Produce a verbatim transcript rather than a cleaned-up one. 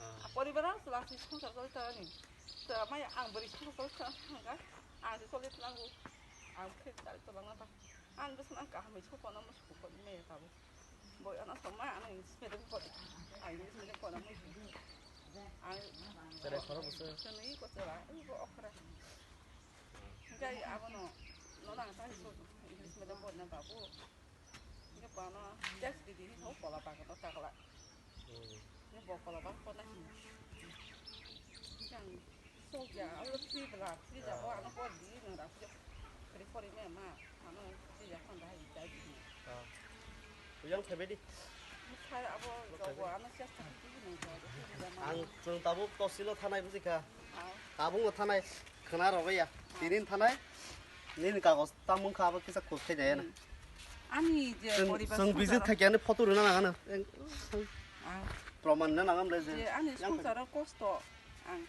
Ah. Poribar ang selasi songsar choli tani. Tama ya ang beri songsar choli tani hangka. Ang se choli tani ang khe chali tolong apa. Ang bwswk ang kaham bai sokona mo sokoni me tabo. Boy ano soma ano English medium pori. Ang English medium pori mo. Ang Tere khoro bwswk. Sini ko chela. Ang ko okra. Jai abono no nang ta so English medium pori na babu. Ni pano just di di ho kola pa ko takla. Hmm. Ni bo kola pa ko na. Jang so ja alo free bla free ja bo ano ko di no da free free me ma ano free ja kon da hi ja di. Ah. Yang phebe di. Sai abo jo bo ano chesta di no ja. Ang chwng tabuk tosilo thanai buji kha. Ah. Tabuk no thanai khna rogo ya. Tinin thanai. Nini kagos tamung kha abo kisa khus khai jaya na. Ani je Chwng poribar chwng visit songcharo. Khai ani photo rwna nang ano. Ah. Proman na nang amle je. Je ani Yang songcharo kosto ang